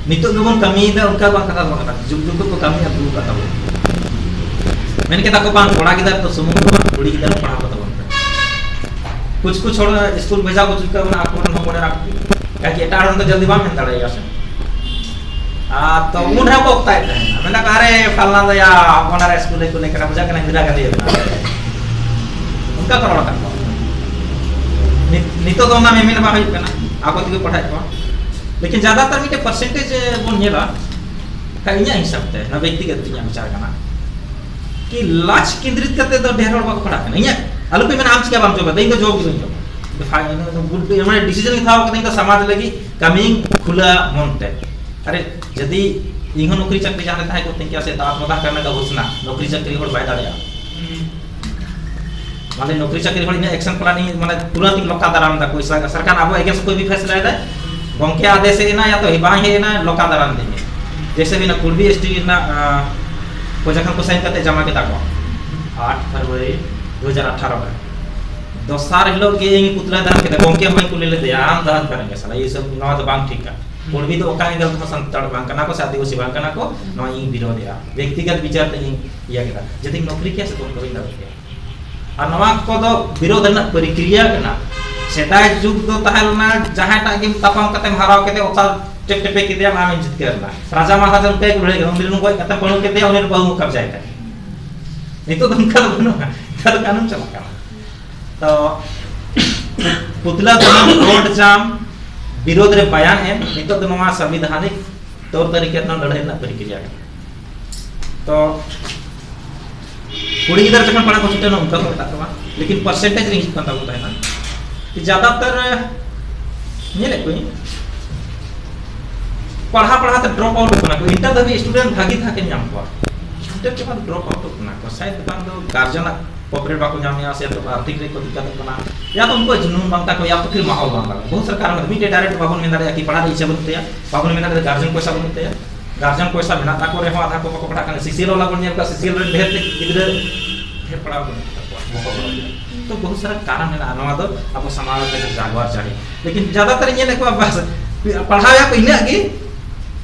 ᱱᱤᱛᱚᱜ ᱜᱮᱵᱚᱱ ᱠᱟᱹᱢᱤᱭᱮᱫᱟ, ᱚᱱᱠᱟ ᱵᱟᱝ ᱠᱟᱛᱷᱟ ᱫᱚ ᱵᱟᱝ ᱠᱟᱱᱟ᱾ ᱡᱩᱜᱽ ᱡᱩᱜᱽ ᱠᱚ ᱠᱟᱹᱢᱤ ᱟᱹᱜᱩ ᱟᱠᱟᱫ ᱛᱟᱵᱚᱱᱟ᱾ ᱢᱮᱱ ᱠᱮᱫᱟ ᱠᱚ, "ᱵᱟᱝ, ᱠᱚᱲᱟ ᱜᱤᱫᱟᱹᱨ ᱫᱚ ᱥᱩᱢᱩᱝ ᱫᱚ ᱵᱟᱝ, ᱠᱩᱲᱤ ᱜᱤᱫᱟᱹᱨ ᱦᱚᱸ ᱯᱟᱲᱦᱟᱣ ᱠᱚ ᱛᱟᱵᱚᱱ ᱯᱮ᱾" ᱠᱩᱪ ᱠᱩᱪ ᱦᱚᱲ ᱥᱠᱩᱞ ᱵᱷᱮᱡᱟ ᱠᱚ ᱪᱩᱠᱟᱹᱣ ᱠᱟᱱᱟ ᱟᱠᱚ ᱨᱮᱱ ᱦᱚᱯᱚᱱ ᱮᱨᱟ ᱠᱚ, ᱠᱟᱡᱮ ᱮᱴᱟᱜ ᱦᱚᱲ ᱫᱚ ᱡᱚᱞᱫᱤ ᱵᱟᱢ ᱢᱮᱱ ᱫᱟᱲᱮᱭᱟᱭᱟ ᱥᱮ᱾ ᱟᱨ ᱛᱚ ᱩᱱ ᱨᱮᱦᱚᱸ ᱠᱚ ᱚᱠᱛᱟᱭᱮᱫ ᱛᱟᱦᱮᱱᱟ, ᱢᱮᱱᱫᱟ ᱠᱚ, "ᱟᱨᱮ, ᱯᱷᱟᱞᱱᱟ ᱫᱚ ᱭᱟ ᱦᱚᱯᱚᱱ ᱮᱨᱟ ᱥᱠᱩᱞ ᱨᱮ ᱠᱩᱞᱮ ᱠᱟᱱᱟ, ᱵᱩᱡᱷᱟᱹᱜ ᱠᱟᱱᱟ ᱜᱤᱫᱽᱨᱟᱹ ᱜᱟᱹᱰᱤ ᱠᱟᱱᱟ᱾" ᱚᱱᱠᱟ ᱠᱚ ᱨᱚᱲ ᱠᱟᱱ ᱠᱚᱣᱟ᱾ ᱱᱤᱛ-, ᱱᱤᱛᱚᱜ ᱫᱚ ᱚᱱᱟ ᱢᱮᱢᱮᱱ ᱵᱟᱝ ᱦᱩᱭᱩᱜ ᱠᱟᱱᱟ, ᱟᱠᱚ ᱛᱮᱜᱮ ᱯᱟᱲᱦᱟᱣᱮᱫ ᱠᱚᱣᱟ᱾ ᱞᱮᱠᱤᱱ ᱡᱟᱫᱟᱛᱟᱨ ᱢᱤᱫᱴᱮᱱ ᱯᱟᱨᱥᱮᱱᱴᱮᱡᱽ ᱵᱚᱱ ᱧᱮᱞᱟ, ᱠᱷᱟᱡ ᱤᱧᱟᱹᱜ ᱦᱤᱥᱟᱹᱵ ᱛᱮ, ᱱᱚᱣᱟ ᱵᱮᱠᱛᱤᱜᱚᱛ ᱤᱧᱟᱹᱜ ᱵᱤᱪᱟᱨ ᱠᱟᱱᱟ, ᱠᱤ ᱞᱟᱡᱽ ᱠᱮᱱᱫᱨᱤᱛ ᱠᱟᱛᱮ ᱫᱚ ᱰᱷᱮᱨ ᱦᱚᱲ ᱵᱟᱠᱚ ᱯᱟᱲᱦᱟᱜ ᱠᱟᱱᱟ᱾ ᱤᱧᱟᱹᱜ, ᱟᱞᱚᱯᱮ ᱢᱮᱱᱟ, "ᱟᱢ ᱪᱤᱠᱟ ᱵᱟᱢ ᱡᱚᱵᱟ?" ᱤᱧ ᱫᱚ ᱡᱚᱵ ᱜᱮ ᱵᱟᱹᱧ ᱡᱚᱵᱟ᱾ ᱢᱟᱱᱮ ᱰᱤᱥᱤᱡᱚᱱ ᱤᱧ ᱦᱟᱛᱟᱣ ᱠᱟᱫᱟ, ᱤᱧ ᱫᱚ ᱥᱚᱢᱟᱡᱽ ᱞᱟᱹᱜᱤᱫ ᱠᱟᱹᱢᱤᱧ ᱠᱷᱩᱞᱟᱹ ᱢᱚᱱ ᱛᱮ᱾ ᱟᱨᱮ, ᱡᱩᱫᱤ ᱤᱧ ᱦᱚᱸ ᱱᱚᱠᱨᱤ ᱪᱟᱹᱠᱨᱤ ᱡᱟᱦᱟᱸ ᱨᱮ ᱛᱟᱦᱮᱸ ᱠᱚᱜ ᱛᱤᱧ ᱠᱮᱭᱟ ᱥᱮ, ᱛᱚ ᱟᱛᱢᱚᱫᱟᱦ ᱠᱟᱨᱱᱮ ᱠᱟ ᱜᱷᱳᱥᱱᱟ, ᱱᱚᱠᱨᱤ ᱪᱟᱹᱠᱨᱤ ᱦᱚᱲ ᱵᱟᱭ ᱫᱟᱲᱮᱭᱟᱜᱼᱟ᱾ ᱢᱟᱱᱮ ᱱᱚᱠᱨᱤ ᱪᱟᱹᱠᱨᱤ ᱦᱚᱲ ᱤᱱᱟᱹ ᱮᱠᱥᱚᱱ ᱯᱞᱟᱱᱤᱝ, ᱢᱟᱱᱮ ᱛᱩᱨᱟᱹᱛ ᱤᱧ ᱞᱚᱠᱟ ᱫᱟᱨᱟᱢ ᱫᱟ, ᱠᱳᱭ ᱥᱟ-, ᱥᱚᱨᱠᱟᱨ ᱟᱵᱚ against ᱠᱳᱭ ᱵᱷᱤ ᱯᱷᱮᱥᱞᱟ ᱮᱫᱟᱭ, ᱜᱚᱝᱠᱮ ᱟᱫᱮᱥ ᱮ ᱮᱱᱟ ᱭᱟ ᱛᱚ ᱵᱟᱝ ᱦᱮᱡ ᱮᱱᱟ, ᱞᱚᱠᱟ ᱫᱟᱨᱟᱢ ᱫᱤᱧ᱾ ᱡᱮᱭᱥᱮ ᱦᱩᱭᱱᱟ ᱠᱩᱲᱵᱤ ᱮᱥ ᱴᱤ ᱨᱮᱱᱟᱜ, ᱟᱸ, ᱠᱚ ᱡᱚᱠᱷᱚᱱ ᱠᱚ ᱥᱟᱭᱤᱱ ᱠᱟᱛᱮ ᱡᱟᱢᱟ ᱠᱮᱫᱟ ᱠᱚ ᱟᱴ ᱯᱷᱮᱵᱽᱨᱩᱣᱟᱨᱤ ᱫᱩ ᱦᱟᱡᱟᱨ ᱟᱴᱷᱟᱨᱚ ᱨᱮ, ᱫᱚᱥᱟᱨ ᱦᱤᱞᱳᱜ ᱜᱮ ᱤᱧ ᱯᱩᱛᱞᱟ ᱫᱟᱱ ᱠᱮᱫᱟ᱾ ᱜᱚᱢᱠᱮ ᱦᱚᱸᱧ ᱠᱩᱞᱤ ᱞᱮᱫᱮᱭᱟ, "ᱟᱢ ᱫᱟᱱ ᱠᱟᱱᱟ ᱜᱮ ᱥᱟᱞᱟ, ᱤᱭᱟᱹ ᱥᱚᱵ ᱱᱚᱣᱟ ᱫᱚ ᱵᱟᱝ ᱴᱷᱤᱠᱟ, ᱠᱩᱲᱢᱤ ᱫᱚ ᱚᱠᱟ ᱮᱸᱜᱮᱞ ᱛᱮᱦᱚᱸ ᱥᱟᱱᱛᱟᱲ ᱵᱟᱝ ᱠᱟᱱᱟ ᱠᱚ ᱥᱮ ᱟᱹᱫᱤᱵᱟᱹᱥᱤ ᱵᱟᱝ ᱠᱟᱱᱟ ᱠᱚ, ᱱᱚᱣᱟ ᱤᱧ ᱵᱤᱨᱳᱫᱷᱮᱜᱼᱟ, ᱵᱮᱠᱛᱤᱜᱚᱛ ᱵᱤᱪᱟᱨ ᱛᱮ ᱤᱧ ᱤᱭᱟᱹ ᱠᱮᱫᱟ, ᱡᱩᱫᱤᱧ ᱱᱚᱠᱨᱤ ᱠᱮᱭᱟ ᱥᱮ ᱵᱟᱹᱧ ᱱᱚᱠᱨᱤ ᱠᱮᱭᱟ?" ᱟᱨ ᱱᱚᱣᱟ ᱠᱚᱫᱚ ᱵᱤᱨᱳᱫᱷ ᱨᱮᱱᱟᱜ ᱯᱨᱚᱠᱨᱤᱭᱟ ᱠᱟᱱᱟ᱾ ᱥᱮᱫᱟᱭ ᱡᱩᱜᱽ ᱫᱚ ᱛᱟᱦᱮᱸ ᱞᱮᱱᱟ, ᱡᱟᱦᱟᱸᱭ ᱴᱟᱜ ᱜᱮᱢ ᱛᱟᱯᱟᱢ ᱠᱟᱛᱮᱢ ᱦᱟᱨᱟᱣ ᱠᱮᱫᱮᱭᱟ, ᱚᱛᱟ ᱴᱮᱯ ᱴᱮᱯᱮ ᱠᱮᱫᱮᱭᱟᱢ, ᱟᱢᱮᱢ ᱡᱤᱛᱠᱟᱹᱨ ᱮᱱᱟ᱾ ᱨᱟᱡᱟ ᱢᱟᱦᱟᱨᱟᱡᱟ ᱚᱱᱠᱟ ᱜᱮᱠᱚ ᱞᱟᱹᱲᱦᱟᱹᱭ ᱠᱟᱱᱟ, ᱩᱱᱤ ᱨᱮᱱ ᱜᱚᱡ ᱠᱟᱛᱮᱢ ᱯᱟᱹᱰᱩ ᱠᱮᱫᱮᱭᱟ, ᱩᱱᱤ ᱨᱮᱱ ᱵᱟᱹᱦᱩ ᱠᱚ ᱠᱟᱵᱽᱡᱟᱭ ᱛᱟᱭᱟ᱾ ᱱᱤᱛᱚᱜ ᱫᱚ ᱚᱱᱠᱟ ᱫᱚ ᱵᱟᱹᱱᱩᱜᱼᱟ, ᱱᱮᱛᱟᱨ ᱫᱚ ᱠᱟᱹᱱᱩᱱ ᱪᱟᱞᱟᱜ ᱠᱟᱱᱟ᱾ ᱛᱚ ᱯᱩᱛᱞᱟ ᱫᱟᱱ, ᱠᱳᱨᱴ ᱡᱟᱢ, ᱵᱤᱨᱳᱫᱷ ᱨᱮ ᱵᱟᱭᱟᱱ ᱮᱢ, ᱱᱤᱛᱚᱜ ᱫᱚ ᱱᱚᱣᱟ ᱥᱟᱝᱵᱤᱫᱷᱟᱱᱤᱠ ᱛᱚᱨ ᱛᱟᱹᱨᱤᱠᱟ ᱨᱮᱱᱟᱜ ᱞᱟᱹᱲᱦᱟᱹᱭ ᱨᱮᱱᱟᱜ ᱯᱨᱚᱠᱨᱤᱭᱟ ᱠᱟᱱᱟ᱾ ᱛᱚ ᱠᱩᱲᱤ ᱜᱤᱫᱟᱹᱨ ᱡᱚᱠᱷᱚᱱ ᱯᱟᱲᱦᱟᱜ ᱠᱚ ᱪᱷᱩᱴᱟᱹᱣ ᱮᱱᱟ, ᱚᱱᱠᱟ ᱠᱚ ᱢᱮᱛᱟᱜ ᱠᱚᱣᱟ, ᱞᱮᱠᱤᱱ ᱯᱟᱨᱥᱮᱱᱴᱮᱡᱽ ᱨᱮ ᱦᱤᱡᱩᱜ ᱠᱟᱱ ᱛᱟᱵᱚᱱ ᱛᱟᱦᱮᱱᱟ᱾ ᱡᱟᱫᱟᱛᱟᱨ ᱧᱮᱞᱮᱫ ᱠᱚᱣᱟᱧ, ᱯᱟᱲᱦᱟᱣ ᱯᱟᱲᱦᱟᱣ ᱛᱮ ᱰᱨᱚᱯ ᱟᱣᱩᱴ ᱠᱟᱱᱟ ᱠᱚ, ᱤᱱᱴᱟᱨ ᱫᱷᱟᱹᱵᱤᱡ ᱥᱴᱩᱰᱮᱱᱴ ᱵᱷᱟᱹᱜᱤ ᱫᱷᱟᱠᱮᱢ ᱧᱟᱢ ᱠᱚᱣᱟ, ᱥᱴᱩᱰᱮᱱᱴ ᱪᱟᱵᱟ ᱰᱨᱚᱯ ᱟᱣᱩᱴ ᱠᱟᱱᱟ ᱠᱚ᱾ ᱥᱟᱭᱮᱫ ᱵᱟᱝ ᱫᱚ ᱜᱟᱨᱡᱮᱱᱟᱜ ᱠᱚᱯᱨᱮᱴ ᱵᱟᱠᱚ ᱧᱟᱢᱮᱜᱼᱟ, ᱥᱮ ᱟᱨᱛᱷᱤᱠ ᱨᱮ ᱠᱚ ᱫᱤᱠᱠᱟᱛᱚᱜ ᱠᱟᱱᱟ, ᱭᱟ ᱛᱚ ᱩᱱᱠᱩᱣᱟᱜ ᱡᱩᱱᱩᱱ ᱵᱟᱝ ᱛᱟᱠᱚ, ᱭᱟ ᱛᱚ ᱯᱷᱤᱨ ᱢᱟᱦᱚᱞ ᱵᱟᱝ ᱛᱟᱠᱚ᱾ ᱵᱚᱦᱩᱛ ᱥᱟᱨᱟ ᱠᱟᱨᱚᱱ ᱢᱮᱱᱟᱜᱼᱟ, ᱢᱤᱫᱴᱮᱡ ᱰᱟᱭᱨᱮᱠᱴ ᱵᱟᱵᱚᱱ ᱢᱮᱱ ᱫᱟᱲᱮᱭᱟᱜᱼᱟ ᱠᱤ ᱯᱟᱲᱦᱟᱜ ᱨᱮ ᱤᱪᱪᱷᱟᱹ ᱵᱟᱹᱱᱩᱜ ᱛᱟᱭᱟ, ᱵᱟᱵᱚᱱ ᱢᱮᱱ ᱫᱟᱲᱮᱭᱟᱜᱼᱟ ᱜᱟᱨᱡᱮᱱ ᱯᱚᱭᱥᱟ ᱵᱟᱹᱱᱩᱜ ᱛᱟᱭᱟ᱾ ᱜᱟᱨᱡᱮᱱ ᱯᱚᱭᱥᱟ ᱢᱮᱱᱟᱜ ᱛᱟᱠᱚ ᱨᱮᱦᱚᱸ ᱟᱫᱷᱟ ᱠᱚ ᱵᱟᱠᱚ ᱯᱟᱲᱦᱟᱜ ᱠᱟᱱᱟ᱾ ᱥᱤᱥᱤ ᱞᱚᱞᱟ ᱵᱚᱱ ᱧᱮᱞ ᱠᱚᱣᱟ, ᱥᱤᱥᱤ ᱨᱮᱱ ᱰᱷᱮᱨ ᱛᱮ ᱜᱤᱫᱽᱨᱟᱹ ᱰᱷᱮᱨ ᱯᱟᱲᱦᱟᱣ ᱵᱟᱹᱱᱩᱜ ᱛᱟᱠᱚᱣᱟ, ᱵᱟᱠᱚ ᱵᱟᱲᱟᱭᱟ᱾ ᱛᱚ ᱵᱚᱦᱩᱛ ᱥᱟᱨᱟ ᱠᱟᱨᱚᱱ ᱢᱮᱱᱟᱜᱼᱟ ᱱᱚᱣᱟ ᱫᱚ ᱟᱵᱚ ᱥᱚᱢᱟᱡᱽ ᱨᱮ ᱡᱟᱜᱽᱣᱟᱨ ᱪᱟᱹᱦᱤ᱾ ᱞᱮᱠᱤᱱ ᱡᱟᱫᱟᱛᱟᱨ ᱧᱮᱞᱮᱫ ᱠᱚᱣᱟ ᱵᱟᱥ ᱯᱟᱲᱦᱟᱣ ᱭᱟᱠᱚ ᱤᱱᱟᱹᱜ ᱜᱮ,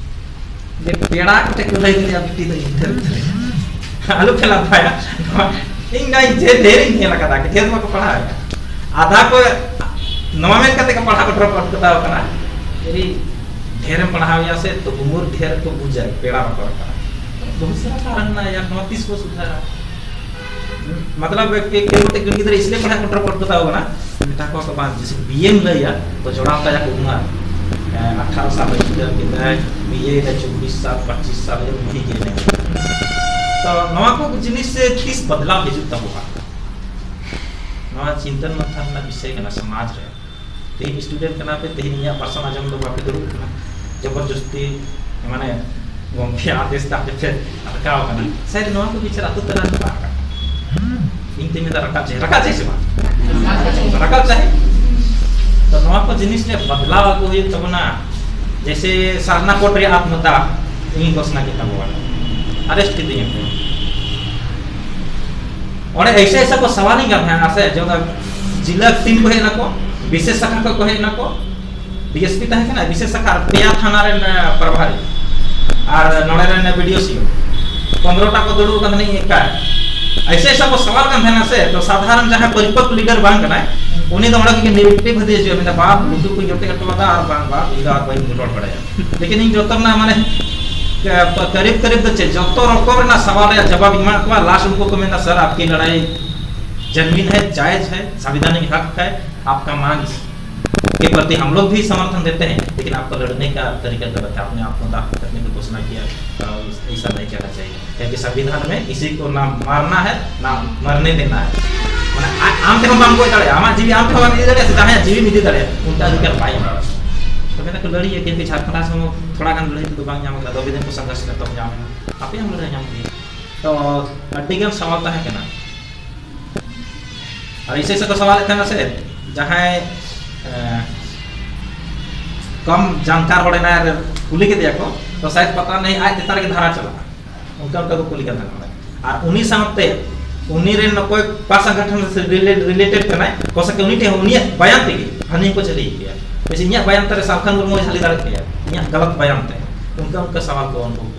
ᱡᱮ ᱯᱮᱲᱟ ᱠᱚᱴᱷᱮᱱ ᱠᱚ ᱞᱟᱹᱭ ᱫᱟᱲᱮᱭᱟᱜᱼᱟ, "ᱵᱤᱴᱤ ᱫᱚ ᱤᱧ ᱴᱷᱮᱱ ᱟᱞᱚ ᱯᱮ ᱞᱟᱸᱫᱟᱭᱟ, ᱤᱧ ᱱᱚᱣᱟ ᱡᱮ ᱰᱷᱮᱨ ᱤᱧ ᱧᱮᱞ ᱟᱠᱟᱫᱟ, ᱰᱷᱮᱨ ᱵᱟᱠᱚ ᱯᱟᱲᱦᱟᱣ ᱮᱫᱟ᱾ ᱟᱫᱷᱟ ᱠᱚ ᱱᱚᱣᱟ ᱢᱮᱱ ᱠᱟᱛᱮ ᱠᱚ ᱯᱟᱲᱦᱟᱣ ᱠᱚ ᱰᱨᱚᱯ ᱟᱣᱩᱴ ᱠᱟᱛᱟᱣ ᱠᱟᱱᱟ, ᱡᱩᱫᱤ ᱰᱷᱮᱨᱮᱢ ᱯᱟᱲᱦᱟᱣ ᱮᱭᱟ ᱥᱮ ᱛᱚ ᱩᱢᱩᱨ ᱰᱷᱮᱨ ᱠᱚ ᱵᱩᱡᱟ, ᱯᱮᱲᱟ ᱵᱟᱠᱚ ᱨᱟᱠᱟᱵᱟ᱾ ᱵᱚᱦᱩᱛ ᱥᱟᱨᱟ ᱠᱟᱨᱚᱱ ᱢᱮᱱᱟᱜᱼᱟ ᱭᱟᱨ, ᱱᱚᱣᱟ ᱛᱤᱥ ᱠᱚ ᱥᱩᱫᱷᱟᱨᱟ?" ᱢᱚᱛᱞᱚᱵ ᱮᱠ ᱮᱠ ᱜᱚᱴᱮᱡ ᱠᱩᱲᱤ ᱜᱤᱫᱽᱨᱟᱹ ᱤᱥᱞᱤᱭᱮ ᱯᱟᱲᱦᱟᱜ ᱠᱚ ᱰᱨᱚᱯ ᱟᱣᱩᱴ ᱠᱟᱛᱟᱣ ᱠᱟᱱᱟ, ᱢᱮᱛᱟ ᱠᱚᱣᱟ ᱠᱚ ᱵᱟᱝ, ᱡᱮᱥᱮ ᱵᱤᱭᱮᱢ ᱞᱟᱹᱭᱟ ᱛᱚ ᱡᱚᱲᱟᱣ ᱛᱟᱭᱟ ᱠᱚ ᱩᱢᱟᱹᱨ᱾ ᱮᱸ, ᱟᱴᱷᱟᱨᱚ ᱥᱟᱞ ᱨᱮ ᱜᱤᱫᱽᱨᱟᱹ ᱠᱮᱫᱟᱭ, ᱵᱤᱭᱮ ᱨᱮ ᱪᱚᱵᱵᱤᱥ ᱥᱟᱞ, ᱯᱚᱸᱪᱤᱥ ᱥᱟᱞ ᱨᱮ ᱩᱱᱤ ᱜᱮ ᱞᱟᱹᱭᱟ᱾ ᱛᱚ ᱱᱚᱣᱟ ᱠᱚ ᱡᱤᱱᱤᱥ ᱥᱮ ᱛᱤᱥ ᱵᱚᱫᱞᱟᱣ ᱦᱤᱡᱩᱜ ᱛᱟᱵᱚᱱᱟ? ᱱᱚᱣᱟ ᱪᱤᱱᱛᱟᱹᱱ ᱢᱟᱛᱷᱟ ᱨᱮᱱᱟᱜ ᱵᱤᱥᱚᱭ ᱠᱟᱱᱟ ᱥᱚᱢᱟᱡᱽ ᱨᱮ᱾ ᱛᱮᱦᱮᱧ ᱥᱴᱩᱰᱮᱱᱴ ᱠᱟᱱᱟ ᱯᱮ, ᱛᱮᱦᱮᱧ ᱤᱧᱟᱹᱜ ᱵᱷᱟᱥᱚᱱ ᱟᱸᱡᱚᱢ ᱫᱚ ᱵᱟᱯᱮ ᱫᱩᱲᱩᱵ ᱠᱟᱱᱟ, ᱡᱚᱵᱚᱨᱡᱚᱥᱛᱤ ᱢᱟᱱᱮ ᱜᱚᱢᱠᱮ ᱟᱫᱮᱥ ᱛᱮ ᱟᱯᱮ ᱯᱮ ᱟᱴᱠᱟᱣ ᱠᱟᱱᱟ᱾ ᱥᱟᱭᱮᱫ ᱱᱚᱣᱟ ᱠᱚ ᱵᱤᱪᱟᱹᱨ ᱟᱛᱳ ᱛᱟᱞᱟ ᱨᱮ ᱵᱟᱝ ᱠᱟᱱᱟ᱾ ᱤᱧ ᱛᱮᱧ ᱢᱮᱱᱫᱟ ᱨᱟᱠᱟᱵ ᱪᱟᱹᱭ, ᱨᱟᱠᱟᱵ ᱪᱟᱹᱭ ᱥᱮ ᱵᱟᱝ? ᱨᱟᱠᱟᱵ ᱪᱟᱹᱭ᱾ ᱛᱚ ᱱᱚᱣᱟ ᱠᱚ ᱡᱤᱱᱤᱥ ᱨᱮ ᱵᱟᱫᱞᱟᱣ ᱟᱹᱜᱩ ᱦᱩᱭᱩᱜ ᱛᱟᱵᱚᱱᱟ᱾ ᱡᱮᱭᱥᱮ ᱥᱟᱨᱱᱟ ᱠᱳᱰ ᱨᱮᱭᱟᱜ ᱟᱛᱢᱚᱫᱟ ᱤᱧ ᱜᱷᱳᱥᱱᱟ ᱠᱮᱫ ᱛᱟᱵᱚᱱᱟ᱾ ᱟᱨᱮᱥᱴ ᱠᱤᱫᱤᱧᱟ ᱠᱚ᱾ ᱚᱸᱰᱮ ᱮᱭᱥᱟ ᱮᱭᱥᱟ ᱠᱚ ᱥᱟᱣᱟᱞᱤᱧ ᱠᱟᱱ ᱛᱟᱦᱮᱸᱱᱟ ᱥᱮ, ᱡᱚᱛᱚ ᱡᱤᱞᱟ ᱴᱤᱢ ᱠᱚ ᱦᱮᱡ ᱱᱟᱠᱚ, ᱵᱤᱥᱮᱥ ᱥᱟᱠᱷᱟ ᱠᱷᱚᱱ ᱠᱚ ᱦᱮᱡ ᱱᱟᱠᱚ, ᱰᱤᱮᱥᱯᱤ ᱛᱟᱦᱮᱸ ᱠᱟᱱᱟ, ᱵᱤᱥᱮᱥ ᱥᱟᱠᱷᱟ ᱟᱨ ᱯᱮᱭᱟ ᱛᱷᱟᱱᱟ ᱨᱮᱱ, ᱮ, ᱯᱨᱚᱵᱷᱟᱨᱤ ᱟᱨ ᱱᱚᱰᱮ ᱨᱮᱱ ᱵᱤᱰᱤᱳ ᱥᱤ᱾ ᱯᱚᱱᱨᱚ ᱴᱟ ᱠᱚ ᱫᱩᱲᱩᱵ ᱠᱟᱱ ᱛᱟᱦᱮᱸᱱᱟ ᱮᱠᱟ᱾ ᱮᱭᱥᱟ ᱮᱭᱥᱟ ᱠᱚ ᱥᱟᱣᱟᱞ ᱠᱟᱱ ᱛᱟᱦᱮᱸᱱᱟ ᱥᱮ, ᱛᱚ ᱥᱟᱫᱷᱟᱨᱚᱱ ᱡᱟᱦᱟᱸᱭ ᱯᱚᱨᱤᱯᱚᱠ ᱞᱤᱰᱟᱨ ᱵᱟᱝ ᱠᱟᱱᱟᱭ, ᱩᱱᱤ ᱫᱚ ᱚᱸᱰᱮ ᱠᱷᱚᱱ ᱱᱮᱜᱮᱴᱤᱵᱷ ᱤᱫᱤ ᱦᱤᱡᱩᱜᱼᱟ, ᱢᱮᱱᱫᱟ, "ᱵᱟᱯ, ᱞᱩᱛᱩᱨ ᱠᱚᱧ ᱡᱚᱴᱮᱫ ᱦᱚᱴᱚ ᱟᱫᱟ ᱟᱨ ᱵᱟᱝ, ᱵᱟᱯ, ᱤᱧ ᱫᱚ ᱟᱨ ᱵᱟᱹᱧ ᱨᱚᱲ ᱵᱟᱲᱟᱭᱟ᱾" ᱞᱮᱠᱤᱱ ᱤᱧ ᱡᱚᱛᱚ ᱨᱮᱱᱟᱜ ᱢᱟᱱᱮ, ᱮ, ᱠᱟᱨᱤᱵ ᱠᱟᱨᱤᱵ ᱫᱚ ᱪᱮᱫ, ᱡᱚᱛᱚ ᱨᱚᱠᱚᱢ ᱨᱮᱱᱟᱜ ᱥᱟᱣᱟᱞ ᱨᱮᱭᱟᱜ ᱡᱟᱵᱟᱵ ᱤᱧ ᱮᱢᱟᱜ ᱠᱚᱣᱟ᱾ ᱞᱟᱥᱴ ᱩᱱᱠᱩ ᱠᱚ ᱢᱮᱱᱫᱟ, "ᱥᱟᱨ, ᱟᱯᱠᱤ ᱞᱟᱲᱟᱭ ᱡᱮᱱᱩᱭᱤᱱ ᱦᱮ, ᱡᱟᱭᱮᱡ ᱦᱮ, ᱥᱟᱝᱵᱤᱫᱷᱟᱱᱤᱠ ᱦᱟᱠ ᱦᱮ, ᱟᱯᱠᱟ ᱢᱟᱝ ᱤᱥ ᱠᱮ ᱯᱨᱚᱛᱤ ᱦᱟᱢ ᱞᱳᱜ ᱵᱷᱤ ᱥᱚᱢᱚᱨᱛᱷᱚᱱ ᱫᱮᱛᱮ ᱦᱮ, ᱞᱮᱠᱤᱱ ᱟᱯᱠᱟ ᱞᱟᱲᱱᱮ ᱠᱟ ᱛᱟᱨᱤᱠᱟ ᱜᱟᱞᱟᱛ ᱦᱮ, ᱟᱯᱱᱮ ᱟᱯ ᱠᱳ ᱫᱟᱜ ᱠᱟᱨᱱᱮ ᱠᱤ ᱜᱷᱳᱥᱱᱟ ᱠᱤᱭᱟ, ᱮ, ᱤᱥ, ᱮᱭᱥᱟ ᱱᱟᱦᱤ ᱠᱟᱨᱱᱟ ᱪᱟᱦᱤᱭᱮ, ᱠᱭᱩᱸᱠᱤ ᱥᱚᱝᱵᱤᱫᱷᱟᱱ ᱢᱮ ᱠᱤᱥᱤ ᱠᱳ ᱱᱟ ᱢᱟᱨᱱᱟ ᱦᱮ, ᱱᱟ ᱢᱟᱨᱱᱮ ᱫᱮᱱᱟ ᱦᱮ." ᱢᱟᱱᱮ, ᱟ-, ᱟᱢ ᱛᱮᱦᱚᱸ ᱵᱟᱢ ᱜᱚᱡ ᱫᱟᱲᱮᱭᱟᱜᱼᱟ, ᱟᱢᱟᱜ ᱡᱤᱣᱤ ᱟᱢ ᱛᱮᱦᱚᱸ ᱵᱟᱢ ᱤᱫᱤ ᱫᱟᱲᱮᱭᱟᱜᱼᱟ, ᱥᱮ ᱡᱟᱦᱟᱸᱭᱟᱜ ᱡᱤᱣᱤᱢ ᱤᱫᱤ ᱫᱟᱲᱮᱭᱟᱜᱼᱟ, ᱚᱱᱠᱟ ᱚᱫᱷᱤᱠᱟᱨ ᱵᱟᱭ ᱮᱢᱟ᱾ ᱛᱚᱵᱮ ᱱᱟᱜ ᱠᱚ ᱞᱟᱹᱲᱦᱟᱹᱭᱟ, ᱠᱤᱱᱛᱩ ᱡᱷᱟᱲᱠᱷᱚᱸᱰ ᱦᱟᱸᱥ ᱦᱚᱸ ᱛᱷᱚᱲᱟ ᱜᱟᱱ ᱞᱟᱹᱲᱦᱟᱹᱭ ᱛᱮᱫᱚ ᱵᱟᱝ ᱧᱟᱢ ᱟᱠᱟᱱᱟ, ᱫᱚᱵᱤ ᱫᱤᱱ ᱠᱚ ᱥᱚᱝᱜᱷᱚᱨᱥ ᱱᱤᱛᱚᱜ ᱧᱟᱢ ᱮᱱᱟ᱾ ᱟᱯᱮ ᱦᱚᱸ ᱞᱟᱹᱲᱦᱟᱹᱭ ᱧᱟᱢ ᱜᱮᱭᱟ᱾ ᱛᱚ ᱟᱹᱰᱤ ᱜᱟᱱ ᱥᱟᱣᱟᱞ ᱛᱟᱦᱮᱸ ᱠᱟᱱᱟ᱾ ᱟᱨ ᱤᱥᱮ ᱤᱥᱮ ᱠᱚ ᱥᱟᱣᱟᱞᱮᱫ ᱛᱟᱦᱮᱱᱟ ᱥᱮ, ᱡᱟᱦᱟᱸᱭ, ᱮ, ᱠᱚᱢ ᱡᱟᱱᱠᱟᱨ ᱦᱚᱲ ᱮᱱᱟᱭ ᱟᱨ ᱠᱩᱞᱤ ᱠᱮᱫᱮᱭᱟ ᱠᱚ, ᱛᱚ ᱥᱟᱭᱮᱫ ᱯᱟᱛᱟ ᱱᱟᱦᱤ ᱟᱡ ᱪᱮᱛᱟᱱ ᱨᱮᱜᱮ ᱫᱷᱟᱨᱟ ᱪᱟᱞᱟᱜᱼᱟ, ᱚᱱᱠᱟ ᱚᱱᱠᱟ ᱠᱚ ᱠᱩᱞᱤ ᱠᱟᱱ ᱛᱟᱦᱮᱱᱟ᱾ ᱟᱨ ᱩᱱᱤ ᱥᱟᱶᱛᱮ ᱩᱱᱤ ᱨᱮᱱ ᱚᱠᱚᱭ ᱚᱠᱟ ᱥᱚᱝᱜᱚᱴᱷᱚᱱ ᱥᱮ ᱨᱤᱞᱮ-, ᱨᱤᱞᱮᱴᱮᱰ ᱠᱟᱱᱟᱭ, ᱠᱚ ᱥᱟᱠᱮ ᱩᱱᱤ ᱴᱷᱮᱱ ᱩᱱᱤᱭᱟᱜ ᱵᱟᱭᱟᱱ ᱛᱮᱜᱮ ᱦᱟᱹᱱᱤ ᱠᱚ ᱡᱷᱟᱹᱞᱤ ᱠᱮᱭᱟ᱾ ᱵᱮᱥ, ᱤᱧᱟᱹᱜ ᱵᱟᱭᱟᱱ ᱛᱟᱨᱮ ᱥᱟᱞᱠᱷᱟᱱ ᱢᱩᱨᱢᱩᱭ ᱡᱷᱟᱹᱞᱤ ᱫᱟᱲᱮ ᱠᱮᱭᱟ, ᱤᱧᱟᱹᱜ ᱜᱟᱞᱟᱛ ᱵᱟᱭᱟᱱ ᱛᱮ᱾ ᱚᱱᱠᱟ ᱚᱱᱠᱟ ᱥᱟᱣᱟᱞ ᱠᱚ ᱩᱱᱠᱩ